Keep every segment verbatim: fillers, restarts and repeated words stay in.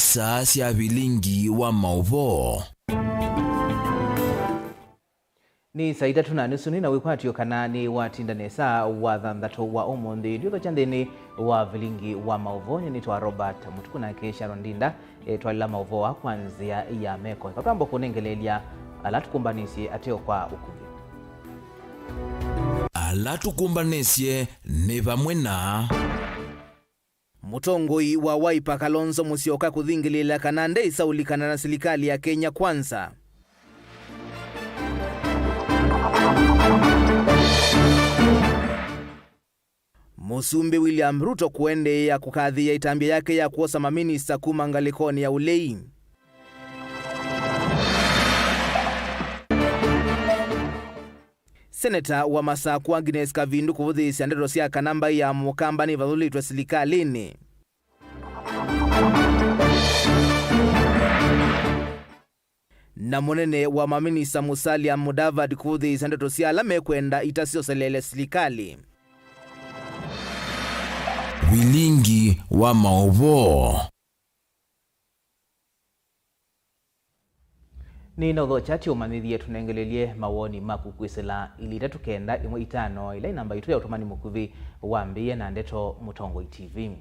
Saa sya vilingi wa maũvoo. Nĩ saa itatũ na nusu, nĩ na wĩkwatyo kana nĩ watinda nesa wa thanthatũ wa ũmũnthĩ. Ndiũthokya nthĩnĩ wa vilingi wa maũvoo, nĩtwa Robert Mũtuku nake Sharon Ndinda, e, twalĩla maũvoo aa kwa nzĩa ya meko. Eka twambe kũnengeleelya ala tũkũmbanĩsye ateo kwa ũkuvĩ. Ala tũkũmbanĩsye nĩ vamwe na. Mũtongoi wa Wiper Kalonzo Musyoka kũthingĩlĩĩla kana ndeĩsa ũlikana na silikalĩ ya Kenya Kwanza. Mũsumbĩ William Ruto kũendeea kũkathĩĩa ĩtambya yake ya kwosa maminista kuma ngalĩkonĩ ya ũlei. Seneta wa Masakũ Agnes Kavindu kũvũthĩĩsya ndeto sya kana mbaĩ ya Mũkamba nĩvathũlĩtwe silikalĩnĩ. Na mũnene wa maminista Musalia Mudavadi kũvũthĩĩsya ndeto sya ala mekwenda ita syoseleele silikalĩ. Vilingi wa maũvoo. Nĩ na ũthokya tĩ ũmanyĩthye tũnengelelye mawoni maku kwĩsĩla ilĩ itatũ kenda ĩmwe itano, ĩla ĩ namba itũ ya ũtũmani mũkuvĩ wambĩĩe na ndeto Mũtongoi T V.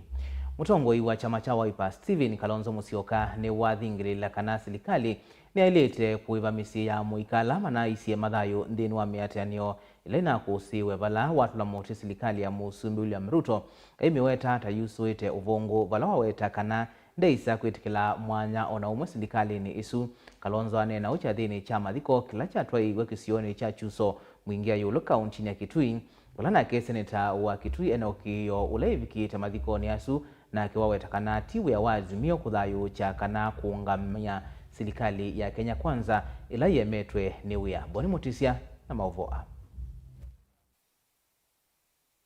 Mũtongoi wa kyama kya Wiper Stephen Kalonzo Musyoka nĩwathingĩlĩĩla kana silikalĩ nĩyaĩlĩte kũĩva mĩsyĩ ya amũika ala manaaisye mathayũ nthĩnĩ wa mĩatĩanĩo ĩla ĩnakũsĩĩwe vala watũla mũtĩ silikalĩ ya Mũsumbĩ William Ruto aimĩweta ta yusũĩte ũvũngũ, vala waweta kana ndeĩsa kwĩtĩkĩla mwanya o na ũmwe silikalĩnĩ ĩsu. Kalonzo aneena ũu kyathĩnĩ kya mathiko kĩla kyatwaĩiwe kĩsionĩ kya Chuso, Mwingĩa Yũlũ, kauntinĩ ya Kitui, vala nake seneta wa Kitui ena ũkĩĩo ũla ĩvikĩĩte mathikonĩ asu, nake waweta kana ti wĩa wa Azimio kũthayũũkya kana kũũngamya silikalĩ ya Kenya Kwanza ĩla yĩemetwe nĩ wĩa. Boni Mũtisya na maũvoo aa.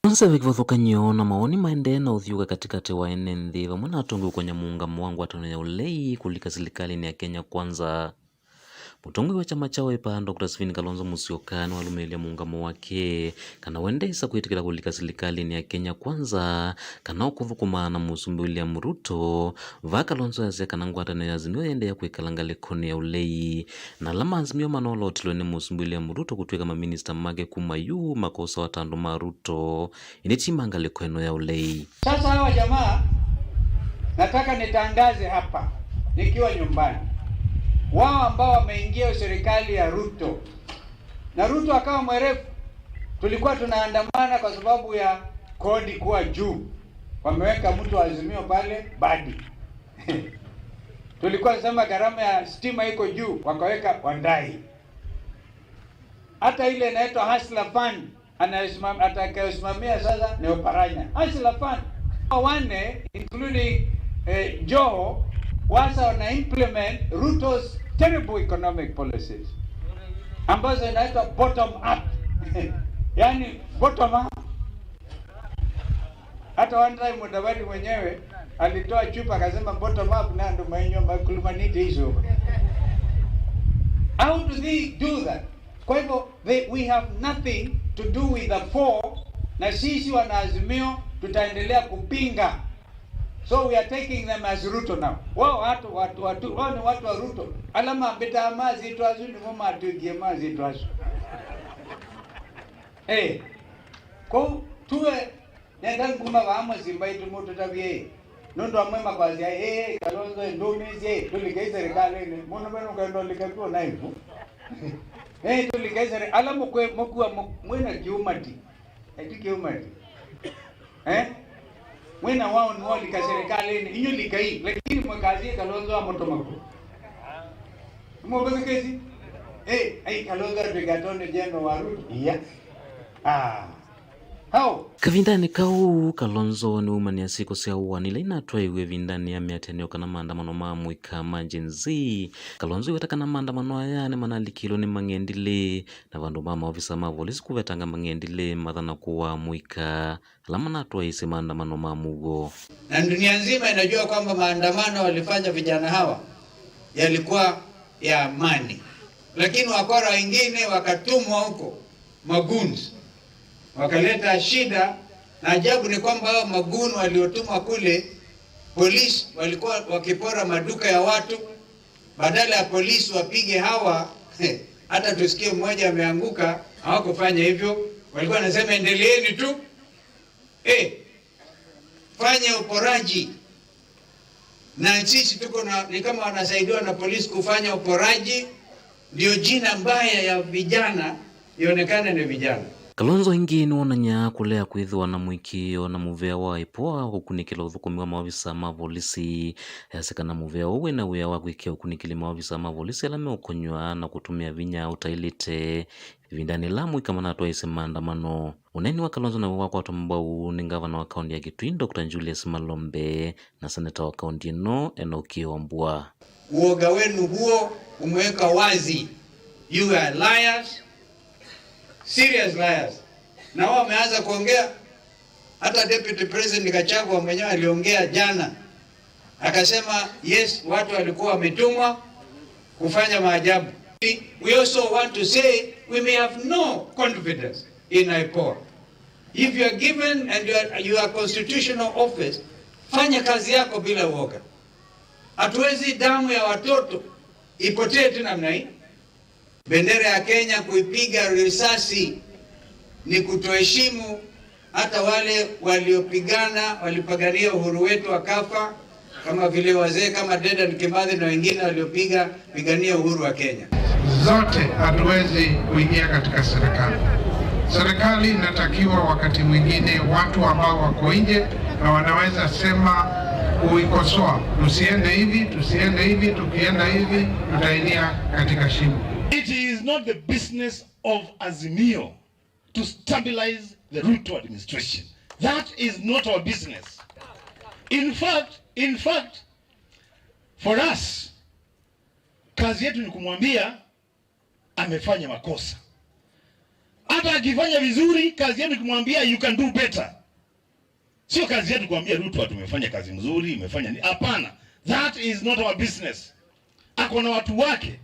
Kwanza ve kĩvathũkany'o na mawoni maendee na ũthyũũka katĩkatĩ wa ene nthĩ vamwe na atongoi ũkonya mũũngamo wa ngwatanĩo ya ũlei kũlika silikalĩnĩ ya Kenya Kwanza. Mũtongoi wa kyama kya Wiper, Doctor Stephen Kalonzo Musyoka, nĩwalũmĩĩlya mũũngamo wake kana we ndeĩsa kwĩtĩkĩla kũlika silikalĩnĩ ya Kenya Kwanza kana ũkũthũkũma na Mũsumbĩ William Ruto. Vaa Kalonzo easya kana ngwatanĩo ya Azimio yĩendeea kwĩkala ngalĩkonĩ ya ũlei, na ala ma Azimio manoolotilwe nĩ Mũsumbĩ William Ruto kũtw'ĩka maminista make kuma yu makosawa ta andũ ma Ruto, ĩndĩ ti ma ngalĩko ĩno ya ũlei. Sasa hawa jamaa, nataka nitangaze hapa nikiwa nyumbani, wao ambao wameingia serikali ya Ruto na Ruto akawa mwerevu, tulikuwa tunaandamana kwa sababu ya kodi kuwa juu. Wameweka mtu wa Azimio pale, Badi. Tulikuwa tunasema gharama ya stima iko juu, wakaweka Wandai. Hata ile inaitwa Hustler Fund, anayesimam- atakayosimamia sasa ni Oparanya. Hustler Fund. Hawa wanne, including eh, Joho, wasa wana implement Ruto's terrible economic policies ambazo inaitwa bottom up. Yaani bottom up. Hata one time Mudavadi mwenyewe alitoa chupa akasema bottom up na ndo mainyo makulumanite hizo. How do they do that? Kwa hivyo they, we have nothing to do with the four, na sisi wanaazimio tutaendelea kupinga. So we are taking them as Ruto now. Wao watu watu watu wao ni watu wa Ruto. Ala mambĩtaa mazitwa asu nĩmo matwĩkie mazitwa asu. Eh. Kwoou tuwe nenda nguma vaa mũsyĩ mbaitũ mũtũtavye ĩ, nũndũ amwe makwasya ĩĩ Kalonzo ĩ ndũmĩĩsye ĩ tũlikei serikalĩnĩ. Mũndũ ve nũkwenda ũlika kw'o na ĩvu. Ĩ tũlikei seri ala mũkwe mũkua mũ- mwĩna kĩumati. Eti kĩumati. Eh? Mwĩna wao nĩwolika serikalĩnĩ inyu likai lakini mwĩkasye Kalonzo amũtũma ku. Nĩmũkũthikĩsi? Ĩ ai Kalonzo atwĩka attorney general wa Ruto? Iya. Ah. How? Kavindanĩ kau, Kalonzo nĩwaumanĩa syĩko sya ũaani ila inatwaĩiwe ĩvindanĩ ya mĩatĩanĩo kana maandamano ma mũika ma Gen Z. Kalonzo aiweta kana maandamano aya nĩmanalikĩlwe nĩ mang'endilĩ, na vandũ ma maovisa ma volisi kũvetanga mang'endilĩ mathana kũaa mũika ala manatwaĩĩsye maandamano ma mũuo. Na dunia nzima inajua kwamba maandamano walifanya vijana hawa yalikuwa ya amani, lakini wakora wengine wakatumwa huko, magoons, wakaleta shida, na ajabu ni kwamba hao magoon waliotumwa kule Polisi walikuwa wakipora maduka ya watu, badala ya polisi wapige hawa, hata tusikie mmoja ameanguka, hawakufanya hivyo. Walikuwa wanasema, "Endeleeni tu, eh, fanya uporaji." Na sisi tuko na, ni kama wanasaidiwa na polisi kufanya uporaji, ndio jina mbaya ya vijana ionekane ni vijana. Kalonzo aingĩ nĩwonany'a kũlea kwĩthĩwa na mũĩkĩĩo na mũvea wa ĩpoa kũkunĩkĩla ũthũkũmi wa maovisa ma volisi. Easya kana mũvea ũũ wĩna wĩa wa kwĩkĩa ũkunĩkĩli maovisa ma volisi ala meũkonywa na kũtũmĩa vinya ũtaĩlĩte ĩvindanĩ yĩla amũika manatwaĩĩsye maandamano. Ũneeni wa Kalonzo naw'o wakwatwa mbau nĩ ngavana wa kaũntĩ ya Kitui, Doctor Julius Malombe, na seneta wa kaũntĩ ĩno, Enoki Wambua. Uoga wenu huo umeweka wazi. You are liars, serious liars. Na wao wameanza kuongea. Hata Deputy President Gachagua mwenyewe aliongea jana, akasema, yes, watu walikuwa wametumwa kufanya maajabu. We also want to say we may have no confidence in IPOA. If you are given and you are, you are constitutional office, fanya kazi yako bila uoga. Hatuwezi damu ya watoto ipotee tu namna hii. Bendera ya Kenya kuipiga risasi ni kutoheshimu hata wale waliopigana, walipigania uhuru wetu wakafa, kama vile wazee kama Dedan Kimathi na wengine waliopiga, pigania uhuru wa Kenya. Zote hatuwezi kuingia katika serikali. Serikali inatakiwa wakati mwingine watu ambao wako nje na wanaweza sema, kuikosoa, tusiende hivi, tusiende hivi, tukienda hivi, tutaingia katika shimo. It is not the business of Azimio to stabilize the Ruto administration. That is not our business. In fact, in fact, for us, kazi yetu ni kumwambia amefanya makosa. Hata akifanya vizuri, kazi yetu ni kumwambia, "You can do better." Sio kazi yetu kuambia Ruto tumefanya kazi mzuri, imefanya ni, hapana. That is not our business. Ako na watu wake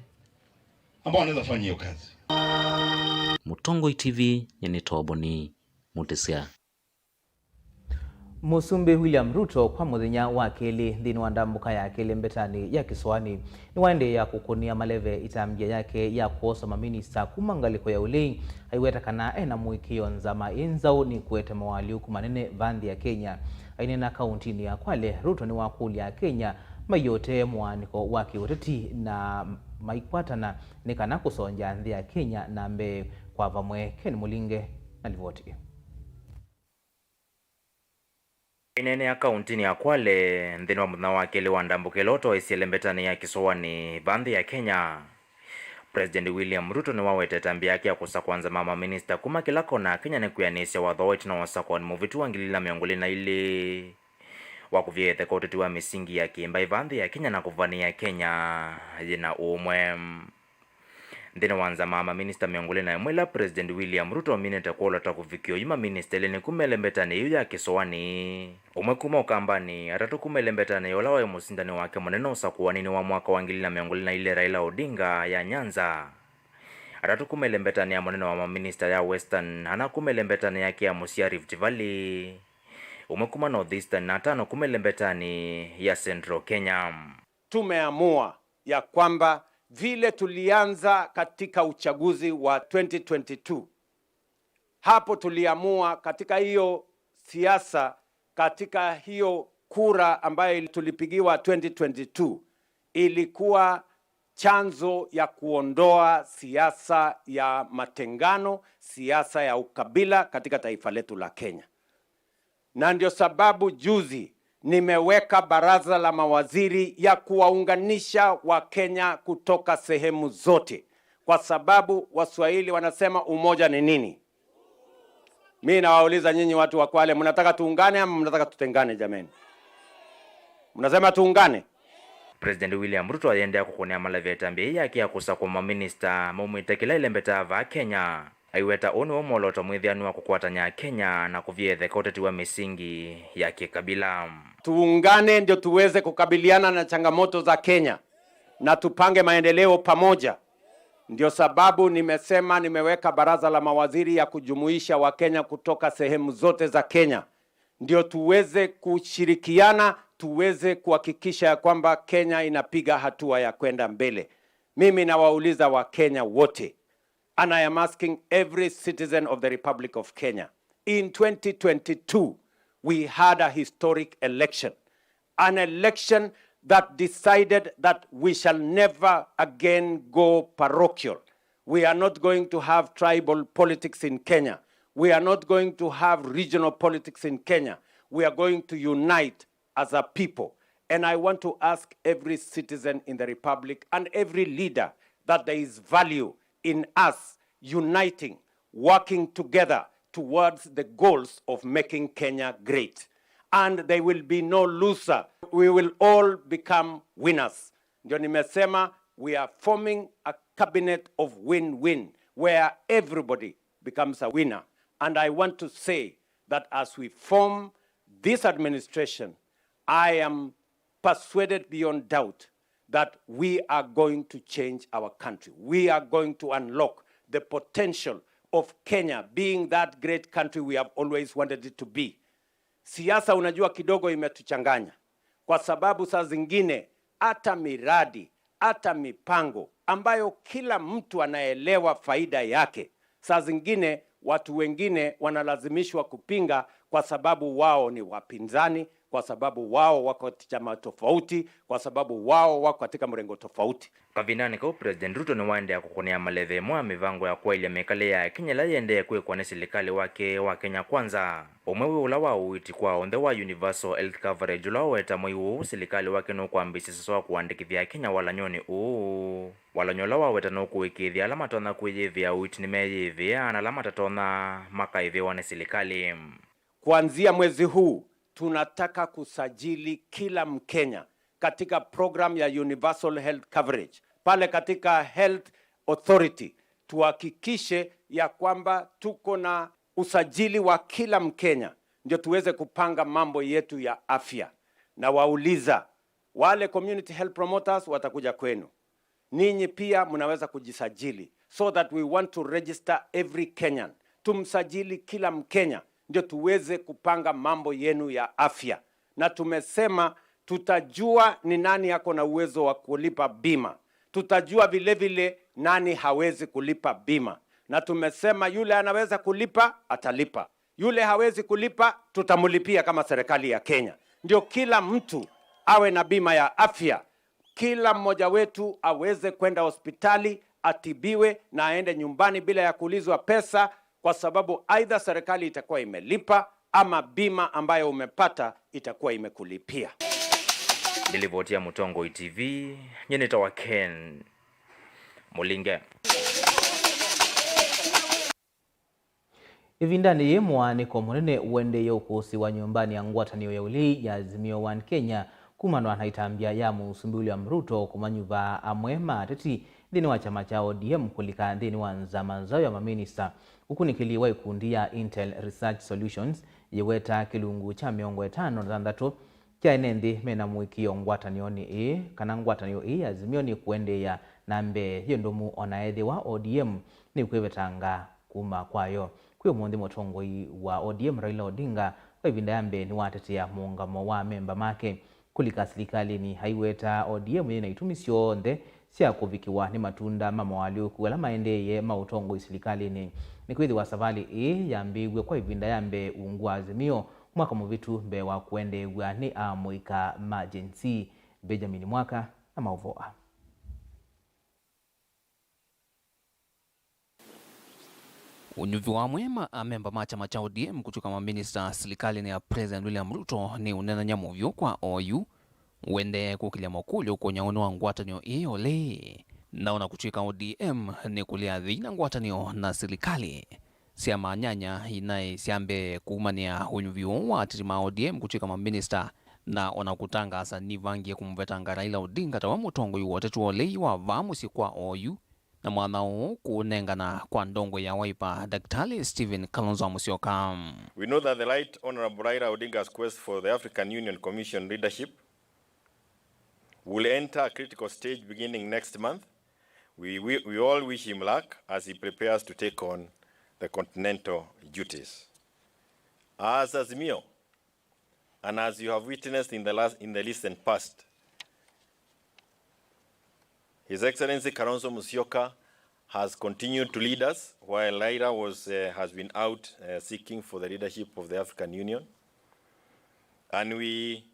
ambao wanaweza fanya hiyo kazi. Mũtongoi T V, nyenĩ Toboni Mutisya. Mũsumbĩ William Ruto kwa mũthenya wa kelĩ nthĩnĩ wa ndambũka yake ĩlembetanĩ ya Kĩsoanĩ, nĩwaendeea kũkũnĩa maleve ĩtambya yake ya kwosa maminista kuma ngalĩko ya ũlei, aiweta kana ena mũĩkĩĩo nzama ĩ nzaũ nĩkũete moalyũku manene va nthĩ ya Kenya. Aineena kauntinĩ ya Kwale, Ruto nĩwakũlya Akenya maiotee mũaanĩko wa kĩũteti na maikwatana nĩ kana kũsongya nthĩ ya Kenya na mbee kwa vamwe. Ken Mũlinge na livoti ĩyo. Aineenea kauntinĩ ya Kwale nthĩnĩ wa mũthenya wa kelĩ wa ndambũka ĩla ũtoeisye ĩlembetanĩ ya Kĩsoanĩ va nthĩ ya Kenya, President William Ruto nĩwawetete ĩtambya yake ya kũsakũa nzama maminista kuma kĩla kona ya Kenya nĩ kwĩanĩsya watho wa ĩtina wa ũsakũani mũvĩtu wa ngili ilĩ na mĩongo ĩlĩ na ilĩ wa kũvya ĩtheka ũteti wa mĩsingi ya kĩmbaĩ va nthĩ ya Kenya na kũvanĩĩa Kenya yĩna ũũmwe. Nthĩnĩ wa nzama ya maminista mĩongo ĩlĩ na ĩmwe ĩla President William Ruto ũminĩte kwolota kũvikĩa oyu, maminista elĩ nĩ kuma ĩlembetanĩ yĩu ya Kĩsoanĩ, ũmwe kuma Ũkambanĩ, atatũ kuma ĩlembetanĩ ya ũla waĩ mũsindani wake mũnene ũsakũaninĩ wa mwaka wa ngili ilĩ na mĩongo ĩlĩ na ilĩ Raila Odinga ya Nyanza, atatũ kuma ĩlembetanĩ ya mũnene wa maminista ya Western, ana kuma ĩlembetanĩ yake ya mũsyĩ ya Rift Valley, ũmwe kuma North Eastern, na atano kuma ĩlembetanĩ ya Central Kenya. Tumeamua ya kwamba vile tulianza katika uchaguzi wa twenty twenty-two, hapo tuliamua katika hiyo siasa, katika hiyo kura ambayo tulipigiwa twenty twenty-two, ilikuwa chanzo ya kuondoa siasa ya matengano, siasa ya ukabila katika taifa letu la Kenya. Na ndio sababu juzi nimeweka baraza la mawaziri ya kuwaunganisha Wakenya kutoka sehemu zote, kwa sababu Waswahili wanasema umoja ni nini? Mi nawauliza nyinyi watu wa Kwale, mnataka tuungane ama mnataka tutengane jameni? Mnasema tuungane? President William Ruto ayendea kũkũnĩa maleve ĩtambya yake ya kũsakũa maminista maumĩte kĩla ĩlembeta va Kenya. Aiweta ũũ nĩw'o mwolooto mwĩthĩanu wa kũkwatany'a Akenya na kũvya ĩtheka ũteti wa mĩsingi ya kĩkabila. Tuungane ndio tuweze kukabiliana na changamoto za Kenya na tupange maendeleo pamoja. Ndio sababu nimesema nimeweka baraza la mawaziri ya kujumuisha Wakenya kutoka sehemu zote za Kenya, ndio tuweze kushirikiana tuweze kuhakikisha ya kwamba Kenya inapiga hatua ya kwenda mbele. Mimi nawauliza Wakenya wote, and I am asking every citizen of the Republic of Kenya, in twenty twenty-two, we had a historic election, an election that decided that we shall never again go parochial. We are not going to have tribal politics in Kenya. We are not going to have regional politics in Kenya. We are going to unite as a people. And I want to ask every citizen in the Republic and every leader that there is value in us uniting, working together towards the goals of making Kenya great. And there will be no loser. We will all become winners. Ndio nimesema, we are forming a cabinet of win-win, where everybody becomes a winner. And I want to say that as we form this administration, I am persuaded beyond doubt that we are going to change our country. We are going to unlock the potential of Kenya being that great country we have always wanted it to be. Siasa, unajua, kidogo imetuchanganya, kwa sababu saa zingine hata miradi, hata mipango ambayo kila mtu anaelewa faida yake, saa zingine watu wengine wanalazimishwa kupinga kwa sababu wao ni wapinzani, kwa sababu wao wako chama tofauti, kwa sababu wao wako katika mrengo tofauti. Kavindanĩ kau, President Ruto nĩwaendeea kũkũnĩa maleve mo ya mĩvango ya kwaĩlya mĩkalĩle ya Kenya ĩla yĩendee kwĩkwa nĩ silikalĩ wake wa Kenya Kwanza. Ũmwe wĩ ũla wa ũiiti kwa onthe wa universal health coverage, ũla waweta mwei ũũ silikalĩ wake nũkwambĩĩsya sasa wa kũandĩkĩthya Akenya walany'onĩ ũũ. Walany'o ũla waweta nũkũĩkĩĩthya ala matonya kwĩyĩvĩa ũiiti nĩmeyĩvĩaa, na ala matatonya makaĩvĩwa nĩ silikalĩ. Kuanzia mwezi huu, tunataka kusajili kila Mkenya katika program ya Universal Health Coverage. Pale katika Health Authority, tuhakikishe ya kwamba tuko na usajili wa kila Mkenya, ndio tuweze kupanga mambo yetu ya afya. Na wauliza, wale community health promoters watakuja kwenu. Ninyi pia mnaweza kujisajili, so that we want to register every Kenyan. Tumsajili kila Mkenya, ndio tuweze kupanga mambo yenu ya afya. Na tumesema tutajua ni nani ako na uwezo wa kulipa bima. Tutajua vile vile nani hawezi kulipa bima. Na tumesema yule anaweza kulipa, atalipa. Yule hawezi kulipa, tutamlipia kama serikali ya Kenya. Ndio kila mtu awe na bima ya afya. Kila mmoja wetu aweze kwenda hospitali, atibiwe na aende nyumbani bila ya kuulizwa pesa, kwa sababu aidha serikali itakuwa imelipa ama bima ambayo umepata itakuwa imekulipia. Nĩ livoti ya Mũtongoi T V, nyie nĩtawa Ken Mũlinge. Ĩvindanĩ yĩĩ, mũaanĩko mũnene ũendeeie ũkũsĩĩwa nyũmbanĩ ya ngwatanĩo ya ũlei ya Azimio One Kenya, kumanwa na ĩtambya ya Mũsumbĩ William Ruto kũmanyuva amwe ma ateti nthĩnĩ wa kyama kya O D M kũlika nthĩnĩ wa nzama nzaũ ya maminista. Ũkunĩkĩli wa ĩkundi ya Intel Research Solutions yĩweta kĩlungu kya mĩongo ĩtano na thanthatũ kya ene nthĩ mena mũĩkĩĩo ngwatanĩonĩ ĩĩ, kana ngwatanĩo ĩĩ ya Azimio nĩkũendeea na mbee yĩ ndũmu, o na ethĩwa O D M nĩkwĩvetanga kuma kwayo. Kwĩ ũmũnthĩ, mũtongoi wa O D M Raila Odinga kwa ĩvinda ya mbee nĩwatetea mũũngamo wa amemba make kũlika silikalĩnĩ, aiweta O D M yĩ na itumi syonthe sya kũvikĩwa nĩ matunda ma moalyũku ala maendeeye ma ũtongoi silikalĩnĩ. Nĩkwĩthĩwa savalĩ ĩĩ yambĩĩw'e kwa ĩvinda ya mbee ungu wa Azimio mwaka mũvĩtu mbee wa kũendeew'a nĩ amũika ma Gen Z. Benjamin Mwaka na maũvoo aa. Ũnyuvi wa amwe ma amemba ma kyama kya O D M kũtw'ĩka maminista silikalĩnĩ ya President William Ruto nĩ ũneenany'a mũvyũ kwa oyu ũendee kũkĩlya makũlyo ũkũnyaũnĩ wa ngwatanĩo ĩĩ ya ũlei. Na ona kũtw'ĩka O D M nĩkũlea thĩna ngwatanĩo na silikalĩ, syama nyanya inaĩ sya mbee kũumanĩa ũnyuvi ũũ wa ateti ma O D M kũtw'ĩka maminista, na ona kũtangaasa nivangie kũmũvetanga Raila Odinga tawe mũtongoi wa ũteti wa ũlei wa vaa mũsyĩ kwa oyu, na mwanya ũũ kũũnengana kwa ndongoi ya Wiper, Daktari Stephen Kalonzo Musyoka. We know that the Right Honorable Raila Odinga's quest for the African Union Commission leadership will enter a critical stage beginning next month. We, we, we all wish him luck as he prepares to take on the continental duties. As Azimio, And as you have witnessed in the last, in the recent past, His Excellency Kalonzo Musyoka has continued to lead us while Raila was, uh, has been out, uh, seeking for the leadership of the African Union. And we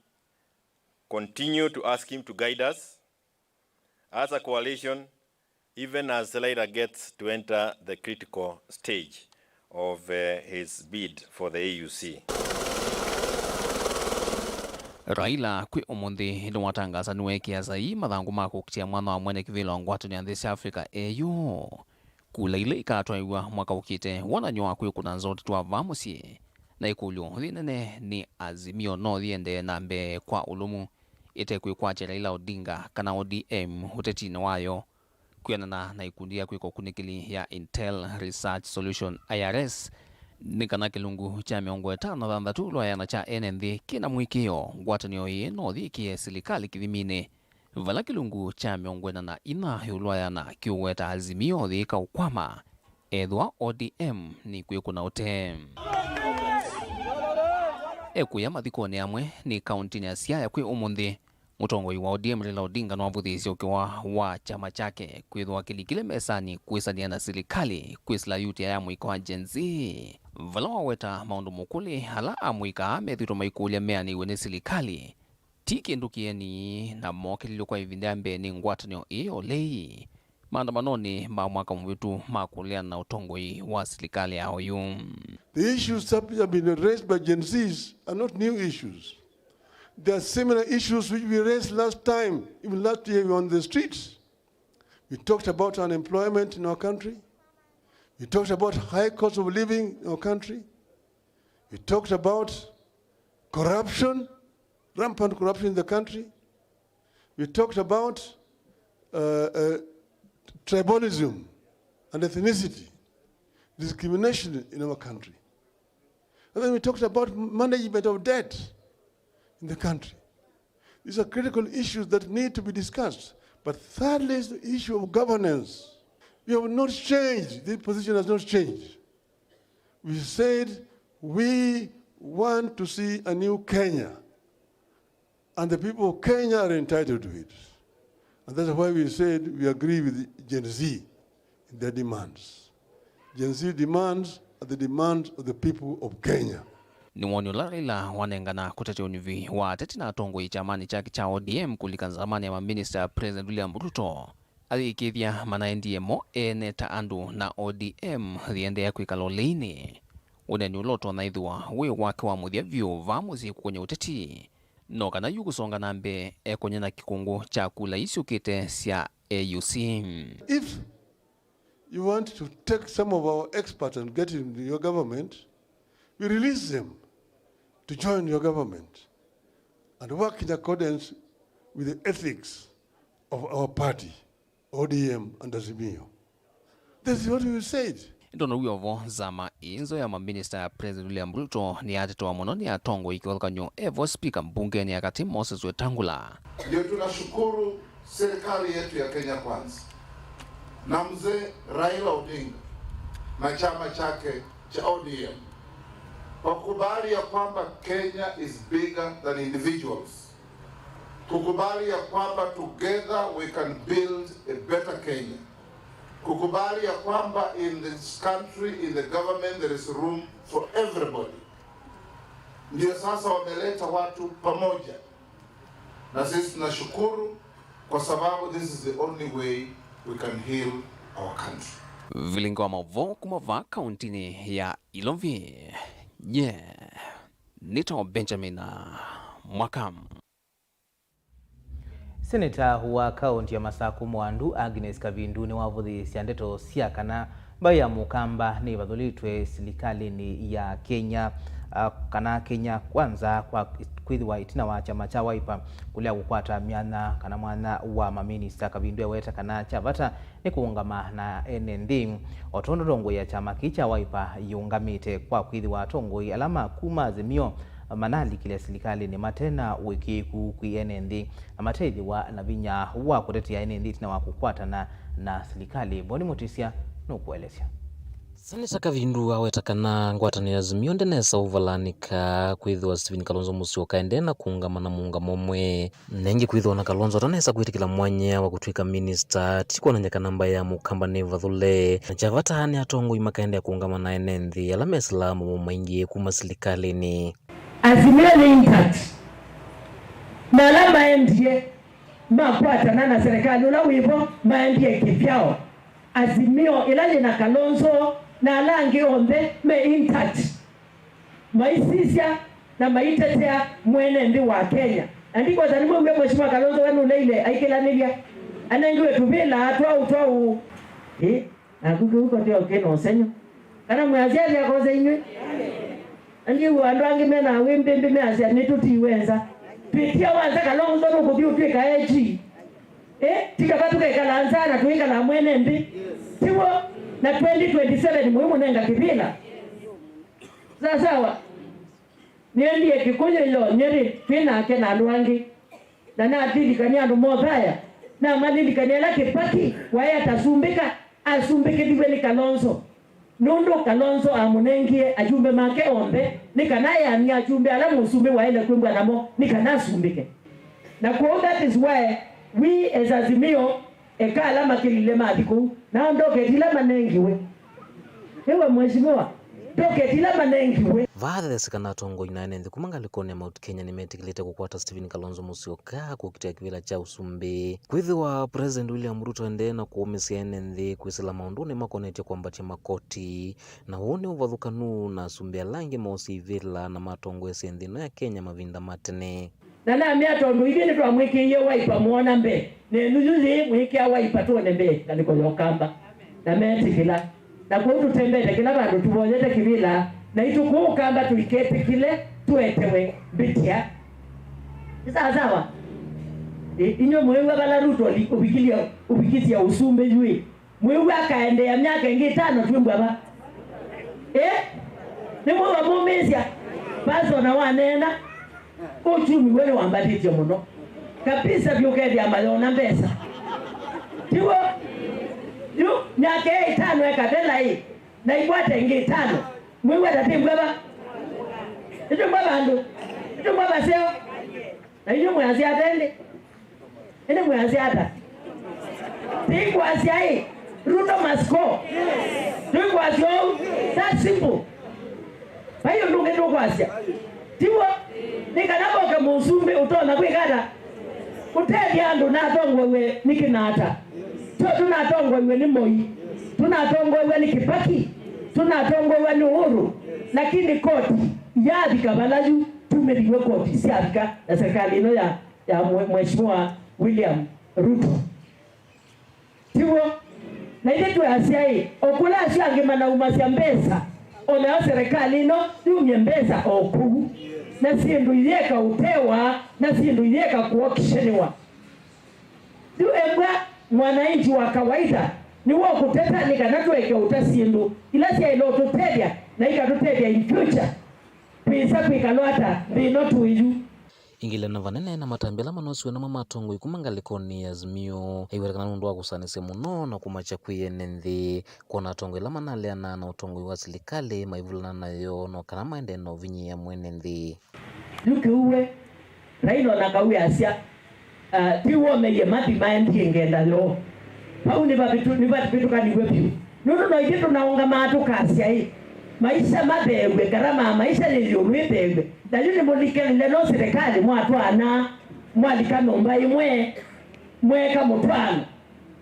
continue to ask him to guide us as a coalition, even as Raila gets to enter the critical stage of, uh, his bid for the A U C. Raila kwĩ ũmũnthĩ nĩwatangasa nĩweekĩa saii mathangũ ma kũkitĩa mwanya wa mwene kĩvĩla wa ngwatanĩo ya nthĩ sya Africa, A U. Kula ila ikatwaĩw'a mwaka ũkĩte, wonany'o wa kwĩkũna nza ũteti wa vaa mũsyĩ, na ĩkũlyo yĩnene nĩ Azimio no yĩendee na mbee kwa ũlũmu ĩtekwĩkwatya Raila Odinga kana O D M ũtetinĩ wayo. Kwĩanana na ikundi ya kwĩka ũkunĩkĩli ya Intel Research Solution, I R S, nĩ kana kĩlungu kya mĩongo ĩtano na thanthatũ ĩũlũ wa ĩana kya ene nthĩ kĩna mũĩkĩĩo ngwatanĩo ĩĩ no yĩkĩe silikalĩ kĩthiminĩ, vala kĩlungu kya mĩongo ĩna na inya ĩũlũ wa ĩana kĩũweta Azimio yĩka ũkwama ethĩwa O D M nĩkwĩkũna ũtee. Ekũya mathikonĩ amwe nĩ kauntinĩ ya Siaya kwĩ ũmũnthĩ, mũtongoi wa O D M Raila Odinga nĩwavũthĩĩsye ũkĩwa wa kyama kyake kwĩthĩwa kĩlikile mesanĩ kwĩsanĩa na silikalĩ kwĩsĩla yuti ya mũika wa Gen Z, vala waweta maũndũ mũkũlĩ ala amũika methĩĩtwe maikũlya meanĩw'e nĩ silikalĩ ti kĩndũ kĩeni, na mookĩlilw'e kwa ĩvinda ya mbee nĩ ngwatanĩo ĩĩ ya ũlei maandamanonĩ ma mwaka mũvĩtu ma kũleana na ũtongoi wa silikalĩ ya oyu. The issues that have been raised by Gen Zs are not new issues. There are similar issues which we raised last time, even last year we were on the streets. We talked about unemployment in our country. We talked about high cost of living in our country. We talked about corruption, rampant corruption in the country. We talked about, uh, uh, tribalism and ethnicity, discrimination in our country. And then we talked about management of debt in the country. These are critical issues that need to be discussed. But thirdly is the issue of governance. We have not changed. This position has not changed. We said we want to see a new Kenya, and the people of Kenya are entitled to it. And that's why we said we agree with Gen Z in their demands. Gen Z demands are the demands of the people of Kenya. Nĩ woni ũla Raila wanengana kũtetea ũnyuvi wa ateti na atongoi kyamanĩ kyake kya O D M kũlika nzamanĩ ya maminista ya President William Ruto. Ayĩkĩĩthya manaendie mo ene ta andũ na O D M yĩendeea kwĩkala ũleinĩ. Ũneeni ũla ũtonya ĩthĩwa wĩ wake wa mũthya vyũ vaa mũsyĩ kũkũnya ũteti, no kana yu kũsonga na mbee ekũnya na kĩkũngũ kya kula isyũkĩte sya A U C. If you want to take some of our experts and get into your government, we release them to join your government and work in accordance with the ethics of our party, O D M and Azimio. This is what we said. Ĩndĩ ona wĩ o vo, nzama ĩĩ nzeo ya maminista ya President William Ruto nĩyatetewa mũno nĩ atongoi kĩvathũkany'o e vo spika mbungenĩ ya katĩ Moses Wetangula. Ndio tunashukuru serikali yetu ya Kenya Kwanza na mzee Raila Odinga na chama chake cha O D M kwa kukubali ya kwamba Kenya is bigger than individuals, kukubali ya kwamba together we can build a better Kenya, kukubali ya kwamba in this country, in the government, there is room for everybody. Ndio sasa wameleta watu pamoja, na sisi tunashukuru kwa sababu this is the only way we can heal our country. Vilingi wa maũvoo kuma vaa kauntinĩ ya Ilovi. Nye nĩtawa Benjamin Mwaka. Seneta wa kaũnti ya Masaku Mwandu, Agnes Kavindu, nĩwavũthĩĩsya ndeto sya kana mbaĩ ya Mũkamba nĩĩvathũlĩtwe silikalĩnĩ ya Kenya, ah, kana Kenya Kwanza, kwa kwĩthĩwa ĩtina wa kyama kya Wiper kũlea kũkwata myanya kana mwanya wa maminista. Kavindu eweta kana kya vata nĩ kũũngama na ene nthĩ. O tondũ ndongoi ya kyama kĩĩ kya Wiper yĩũngamĩte kwa kwĩthĩwa atongoi ala ma kuma Azimio manalikile silikalĩnĩ mate na ũĩkĩĩku kwĩ ene nthĩ na mateĩthĩwa na vinya wa kũtetea ene nthĩ ĩtina wa kũkwatana na silikalĩ. Boni Mũtĩsya nũkũelesya. Senator Kavindu aweta kana ngwatanĩo ya Azimio ndĩnesa ũvalanĩka kwĩthĩwa Stephen Kalonzo Musyoka aendee na kũũngama na mũũngamo ũmwe. Na ĩngĩ kwĩthĩwa na Kalonzo atanesa kwĩtĩkĩla mwanya wa kũtw'ĩka minista, ti kwonany'a kana mbaĩ ya Mũkamba nĩ vathũle. Na kya vata nĩ atongoi makaendea kũũngama na ene nthĩ ala mesĩlaa mambo maingĩ kuma silikalĩnĩ. Azimio nĩ intact. Na ala maendie makwatana na serikali ũla wĩvo maendie kĩvyao. Azimio ĩla yĩna Kalonzo na ala angĩ onthe me intact. Maisisya na maitetea mwene nthĩ wa Kenya. Na ndikwesa nĩmwĩw'e Mheshimiwa Kalonzo we nũleile aikĩlanĩlya. Anengiwe tũvĩla twaũ twaũ. Ĩ, naku kĩu koteo kĩna ũsenyo. Kana mwĩasya athi akose inyw'ĩ? Andiw'a andũ angĩ mena wĩmbĩmbĩ measya nĩtũtiwe nza. Twĩtia wa nza Kalonzo nũkũthi ũtw'ĩka A G. Eh, ti kava tũkekala nza na tũikala mwene nthĩ. Tiw'o? Na twenty twenty-seven mũimũnenga kĩvĩla. Sasawa. Nĩendie Kĩkũyũ yo Nyeri twĩ nake na andũ angĩ. Na natilikania andũ mothaya. Namalilikania ĩla Kĩbaki waĩ atasumbĩka, asumbĩkĩthiw'e nĩ Kalonzo. Nũndũ Kalonzo amũnengie ajumbe make onthe nĩ kana eanie ajumbe ala mũsumbĩ waĩle kwĩmbwa namo nĩ kana asumbĩke. Na kwoou that is why we as Azimio, eka ala makĩlile mathi kũu, nao ndoketi ila manengiwe. Nĩwe mheshimiwa, ndoketi ila manengiwe. Vaa theseka na atongoi na ene nthĩ kuma ngalĩkonĩ ya Mount Kenya nĩmetĩkĩlĩte kũkwata Stephen Kalonzo Musyoka kũkitĩa kĩvĩla kya ũsumbĩ. Kwĩthĩwa President William Ruto endee na kũũmĩsya ene nthĩ kwĩsĩla maũndũnĩ makonetye kwambatya makoti, na ũũ nĩ ũvathũkanu na asumbĩ ala angĩ moosie ivĩla na matongoesye nthĩ ĩno ya Kenya mavinda ma tene. Na namea tondũ ithyĩ nĩtwamwĩkĩie Wiper mũona mbee, nenyu yu yĩĩ mwĩkĩa Wiper twone mbee ngalĩko ya Ũkamba. Na metĩkĩla. Na kwoou tũtembete kĩla vandũ tũvoyete kĩvĩla, naitũ kũũ Ũkamba tũiketĩkĩle tũetewe mbĩtĩa. Nĩ sawa sawa? Ĩ, inyw'ĩ mwĩw'a vala Ruto li-, ũvikilye, ũvikisye ũsumbĩ yu ĩ? Mwĩw'a akaendeea myaka ĩngĩ ĩtano twĩmbwa va? Ĩ? Nĩmwĩw'a mũmĩsya? Pastor na waneena, ũchumi w'o nĩwambatĩtye mũno. Kabisa vyũ ũkethĩa mayona mbesa. Tiw'o? Yu, myaka ĩĩ ĩtano ĩkathela ĩ, na ikwate ĩngĩ ĩtano. Mwĩw'a ta twĩmbwa va? Nĩtwĩmbwa vandũ? Nĩtwĩmbwa vaseo? Na inyw'ĩ mwĩasya ata ĩndĩ? Ĩndĩ mwĩasya ata? Tĩikwasya ĩ, Ruto must go. Tũikwasya ũu. That simple. Vai ũndũ ũngĩ tũkwasya. Tiw'o? Nĩ kana voke mũsumbĩ ũtonya kwĩka ata? Kũtethya andũ natongoew'e nĩ Kenyatta. Tyo tũnatongoew'e nĩ Moi. Tũnatongoew'e nĩ Kibaki. Tũnatongoew'e nĩ Uhuru. Lakini koti yavika vala yu, tumĩliwe koti syavika na serikali ĩno ya ya mwe-, Mheshimiwa William Ruto. Tiw'o? Na ithyĩ twĩasya ĩ, o kũla asu angĩ manaumasya mbesa, o nayo serikali ĩno yumye mbesa o kũu. Na syĩndũ iyĩka ũtewa, na syĩndũ iyĩka kũokisheniwa. Yu embwa mwananchi wa kawaida nĩwe ũkũteta nĩ kana tũeke ũta syĩndũ ila syaĩle ũtũtethya na ikatũtethya in future. Twĩsa kwĩkalwa ata nthĩ ĩno tũĩ yu? Ingĩlana vanene na matambya ala manosiwe namo matongoi kuma ngalĩkonĩ ya Azimio, aiweta kana nũndũ wa kũsanĩsya mũno na kũmakya kwĩ ene nthĩ kwona atongoi ala manaleanaa na ũtongoi wa silikalĩ maivulana nayo no kana maendee na ũvinyĩĩa mwene nthĩ. Yu kĩu we, Raila ona kau easya, Ah, ti womeie mathi maendie ngenda yoo. Vau nĩvavĩtũ-, nĩvavĩtũkaniw'e vyũ. Nũndũ no ithyĩ tũnaũngamaa tũkasya ĩ, maisha matheew'e, ngarama ya maisha yĩ ĩũlũ ĩtheew'e. Na yu nĩmũlikanile no silikalĩ mwatwaana, mwalika nyũmba ĩmwe, mweeka mũtwaano.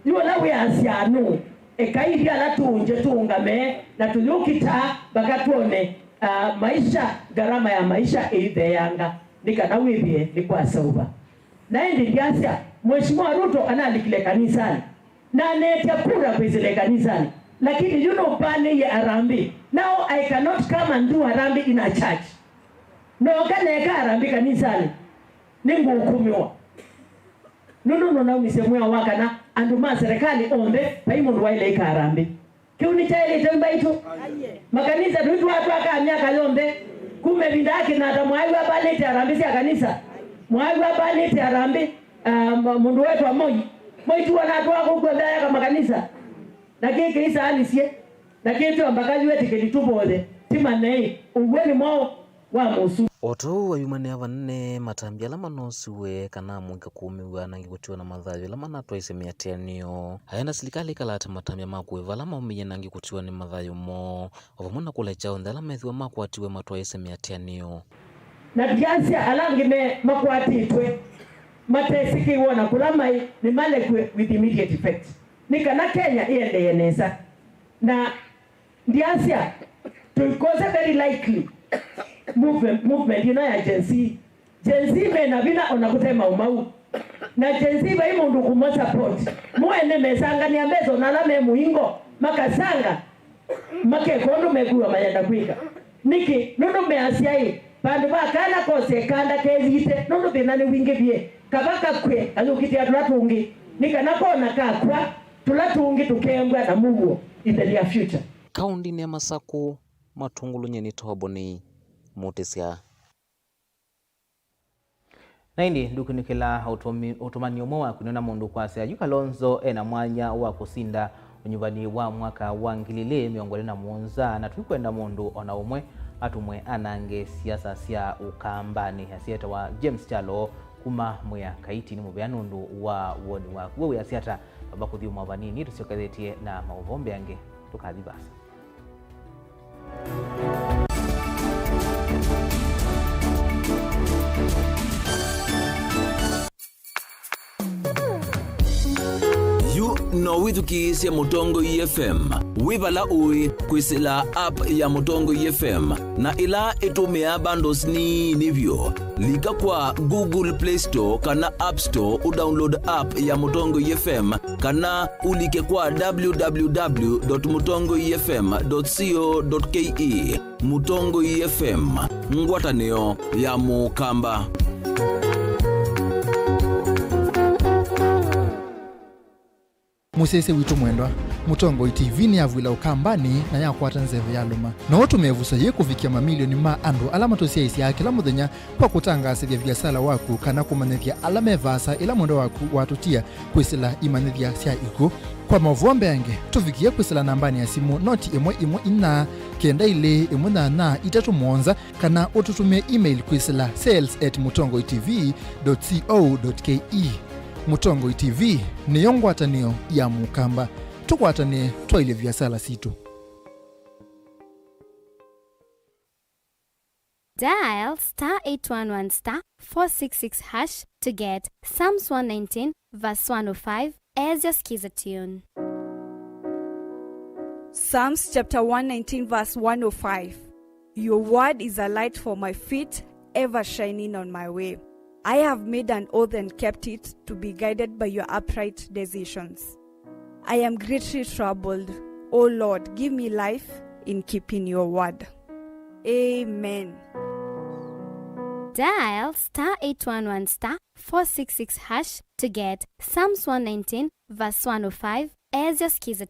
Yu ũla wĩasya nũũ? Ekai ithyĩ ala tũũngye tũũngame na tũyũkita mpaka twone, ah, maisha, ngarama ya maisha ĩitheeanga nĩ kana wĩthĩe nĩ kwaseũva. Na ĩndĩ ndyasya, Mheshimiwa Ruto analikile kanisanĩ, na aneetya kura kwĩsĩla ĩkanisanĩ, lakini yu nũpanĩie harambee. Now I cannot come and do harambee in a church. Nooka neeka harambee kanisanĩ, nĩngũũkũmĩwa. Nũndũ nũnaumisye mwĩao wa kana andũ ma serikali onthe vai mũndũ waĩle ĩka harambee. Kĩu nĩkyaĩlĩte mbaitũ. Makanisa tũitũ atwaka myaka yonthe. Kuma ĩvinda ya Kenyatta, mwaĩw'a avanĩte harambee sya kanisa? Mwaĩw'a avanĩte harambee, ah, ma-, mũndũ wetwa Moi? Moi tiwe natwaa kũu kw'onthe ayaka makanisa? Na kĩĩ kĩisaanĩsye? Na kĩtyo mbaka yu etĩkĩli tũvoye, ti manei, ũw'o nĩ mwaũ wa mũsu. O ta ũu ayumanĩa vanene, matambya ala manosiwe kana amũika kũũmĩw'a anangi kũtiwa na mathayũ ala manatwaisye mĩatĩanĩo. Ayenda silikalĩ ĩkala ta matambya ma kũĩva ala maũmĩie anangi kũtiwa nĩ mathayũ moo, o vamwe na kũlekya onthe ala methĩwa makwatiwe matwaisye mĩatĩanĩo. Na ndiasya ala angĩ me makwatĩtwe matesĩkĩiwe o na kũla maĩ nĩmalekwe with immediate effect, nĩ kana Kenya ĩendee nesa. Na ndiasya tũikose very likely movement, movement ĩno ya Gen Z. Gen Z me na vinya o na kũte maũmau. Na Gen Z vai mũndũ kũma support. Mo ene mesangania mbesa o na ala me mũingo makasanga, makeka ũndũ mekwĩwa mayenda kwĩka. Nĩkĩ? Nũndũ measya-ĩ, vandũ va kana kose kanda keyĩte, nũndũ thĩna nĩ wingĩvie, kava kakw'e kayũkitĩa tũla tũngĩ, nĩ kana kona kakw'a, tũla tũngĩ tũkeew'a na mũuo in the near future. Kaũndĩnĩ ya Masakũ, Matũngũlũ, nyie nĩ Toboni Mũtĩsya. Na ĩndĩ ndũkunĩkĩla ũtũmi-, ũtũmani ũmwe waku nĩ na mũndũ kwasya, yu Kalonzo e na mwanya wa kũsinda ũnyuvani wa mwaka wa ngili ilĩ mĩongo ĩlĩ na mũonza, na tũikwenda mũndũ o na ũmwe atũmwe anange siasa sya Ũkambanĩ. Asya etawa James Kyalo kuma Mwea Kaiti. Nĩ mũvea nũndũ wa woni waku. We wĩasya ata? Vava kũthyũmũa vanini, tũsyokethĩtye na maũvoo mbeange. Tũkathi vaasa. Yu no wĩthukĩĩsye Mũtongoi F M wĩ vala ũĩ kwĩsĩla app ya Mũtongoi F M, na ĩla ĩtũmĩaa bundles nini vyũ. Lika kwa Google Play Store kana App Store, ũdownload app ya Mũtongoi F M, kana ũlike kwa w w w dot mũtongoi f m dot co dot k e. Mũtongoi F M, ngwatanĩo ya Mũkamba. Mũsyaĩĩsya witũ mwendwa, Mũtongoi T V nĩyavw'ĩla Ũkambanĩ na yakwata nzeve yalũma. No ũtũme ĩvuso yĩĩ kũvikĩa mamilioni ma andũ ala matũsyaĩĩsyaa kĩla mũthenya kwa kũtangaasĩthya viasala waku kana kũmanyĩthya ala me vaasa ĩla mwendwa waku watũtia kwĩsĩla imanyĩthya sya ikw'ũ. Kwa maũvoo mbeange, tũvikĩe kwĩsĩla nambanĩ ya simũ noti ĩmwe ĩmwe inya kenda ilĩ ĩmwe nyanya itatũ mũonza, kana ũtũtũmĩe email kwĩsĩla sales at mũtongoi t v dot co dot k e. Mũtongoi T V nĩyo ngwatanĩo ya Mũkamba. Tũkwatanĩe twaĩlye viasala sitũ. Dial star eight one one star four six six hash to get Psalms one nineteen verse one oh five as your Skiza tune. Psalms chapter one nineteen verse one oh five. Your word is a light for my feet, ever shining on my way. I have made an oath and kept it, to be guided by your upright decisions. I am greatly troubled. O Lord, give me life in keeping your word. Amen. Dial star eight one one star four six six hash to get Psalms one nineteen verse one oh five as your Skiza.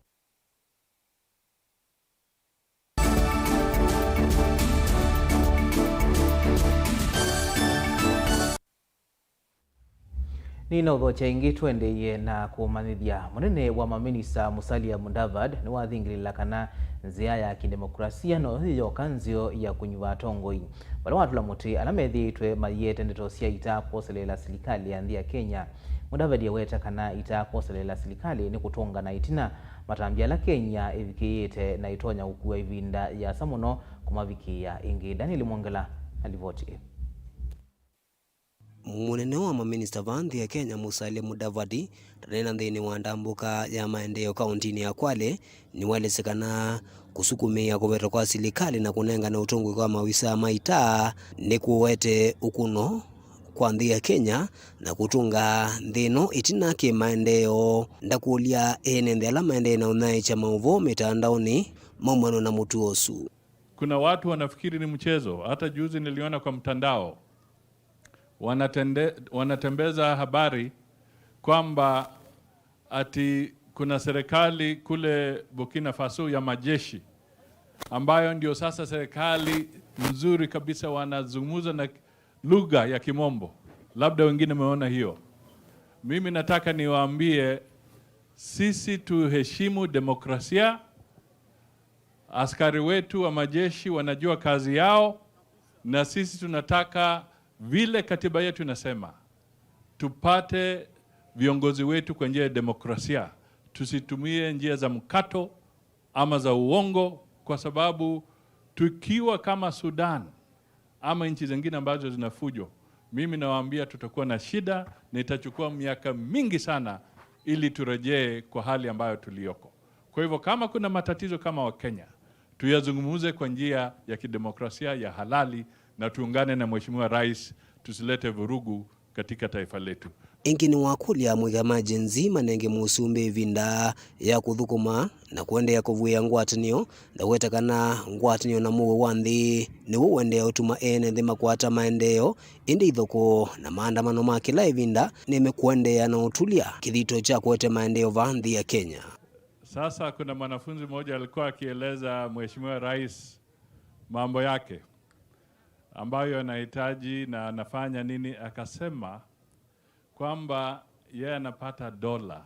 Nĩnaũthokya ĩngĩ tũendeeye na kũmanyĩthya. Mũnene wa maminista Musalia Mudavadi nĩwathingĩlĩla kana nzĩa ya kĩdemokrasia noyo yĩ yoka nzeo ya kũnyuva atongoi. Vala watũla mũtĩ ala methĩĩtwe mayĩete ndeto sya ita kwoseleela silikalĩ ya nthĩ ya Kenya, Mudavadi aweta kana ita kwoseleela silikalĩ nĩ kũtũngana ĩtina matambya ala Kenya ĩvikĩĩte na ĩtonya kũkua ĩvinda yĩasa mũno kũmavikĩĩa ĩngĩ. Daniel Mwongela na livoti ĩĩ. Mũnene wa maminista va nthĩ ya Kenya, Musalia Mudavadi, ndaneena nthĩnĩ wa ndambũka ya maendeeo kaũntĩnĩ ya Kwale, nĩwaelesye kana kũsukumĩĩa kũvetwa kwa silikalĩ na kũnengane ũtongoi kwa maovisaa ma ita nĩkũete ũkũno kwa nthĩ ya Kenya na kũtũnga nthĩ ĩno ĩtina kĩ maendeeo. Ndakũlya ene nthĩ ala maendee na ũnyaĩĩkya maũvoo mĩtandaonĩ maumanwe na mũtuo ũsu. Kuna watu wanafikiri ni mchezo. Hata juzi niliona kwa mtandao, wanatende-, wanatembeza habari kwamba ati kuna serikali kule Burkina Faso ya majeshi, ambayo ndio sasa serikali nzuri kabisa, wanazungumza na lugha ya Kimombo. Labda wengine wameona hiyo. Mimi nataka niwaambie, sisi tuheshimu demokrasia. Askari wetu wa majeshi wanajua kazi yao, na sisi tunataka, vile katiba yetu inasema, tupate viongozi wetu kwa njia ya demokrasia. Tusitumie njia za mkato ama za uongo, kwa sababu tukiwa kama Sudan ama nchi zingine ambazo zina fujo, mimi nawaambia tutakuwa na shida, na itachukua miaka mingi sana ili turejee kwa hali ambayo tulioko. Kwa hivyo, kama kuna matatizo kama wa Kenya, tuyazungumze kwa njia ya kidemokrasia ya halali, na tuungane na Mheshimiwa Rais, tusilete vurugu katika taifa letu. Ĩngĩ nĩwakũlya mũika ma Gen Z manenge mũsumbĩ ĩvinda ya kũthũkũma na kũendeea kũvuĩa ngwatanĩo, na kũweta kana ngwatanĩo na mũuo wa nthĩ nĩw'o ũendeea ũtuma ene nthĩ makwata maendeeo, ĩndĩ ithokoo na maandamano ma kĩla ĩvinda nĩmekũendeea na ũtulya kĩthito kya kũete maendeeo vaa nthĩ ya Kenya. Sasa kuna mwanafunzi mmoja alikuwa akieleza Mheshimiwa Rais mambo yake ambayo anahitaji na anafanya nini, akasema kwamba yeye anapata dola.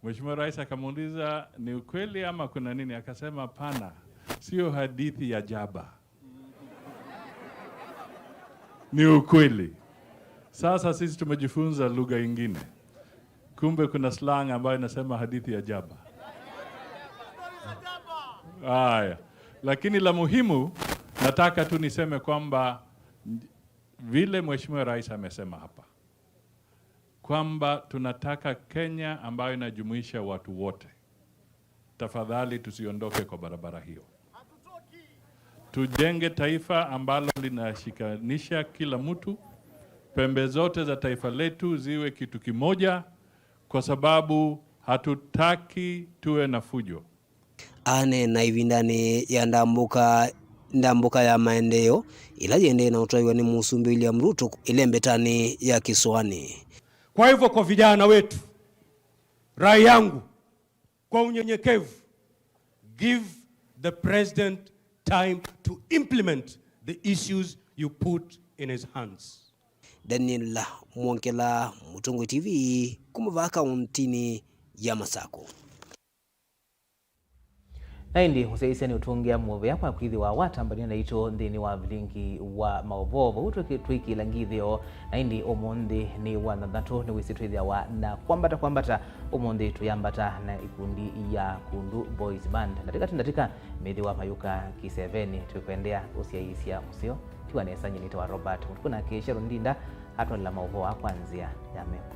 Mheshimiwa Rais akamuuliza, "Ni ukweli ama kuna nini?" Akasema, "Hapana, sio hadithi ya jaba. Ni ukweli." Sasa sisi tumejifunza lugha ingine. Kumbe kuna slang ambayo inasema hadithi ya jaba. Haya. Lakini la muhimu, nataka tu niseme kwamba vile Mheshimiwa Rais amesema hapa, kwamba tunataka Kenya ambayo inajumuisha watu wote. Tafadhali tusiondoke kwa barabara hiyo. Tujenge taifa ambalo linashikanisha kila mtu, pembe zote za taifa letu ziwe kitu kimoja, kwa sababu hatutaki tuwe na fujo. Aneena ĩvindanĩ ya ndambũka, ndambũka ya maendeeo ĩla yĩendee na ũtwaiwa nĩ Mũsumbĩ William Ruto ĩlembetanĩ ya Kĩsũanĩ. Kwa hivyo, kwa vijana wetu, rai yangu kwa unyenyekevu, give the president time to implement the issues you put in his hands. Daniel Mwongela, Mũtongoi T V, kuma vaa kauntinĩ ya Masakũ. Na ĩndĩ ũsyaĩĩsya nĩ ũtũngĩa mũvea kwa kwĩthĩwa watambania naitũ nthĩnĩ wa vilingi wa maũvoo. Vau twĩkĩ-, twĩkĩla ngithĩo, na ĩndĩ ũmũnthĩ nĩ wa thanthatũ, nĩ wĩsĩ twĩthĩawa na kwambata kwambata. Ũmũnthĩ tũyambata na ikundi ya Kundu Boys Band. Ndatĩka ti ndatĩka, mĩthĩwa mayũka kĩseveni, twĩkwendea ũsyaĩĩsya mũseo. Tiwa nesa, nyie nĩtawa Robert Mũtukũ, nake Sharon Ndinda atwalela maũvoo aa kwa nzĩa ya meko.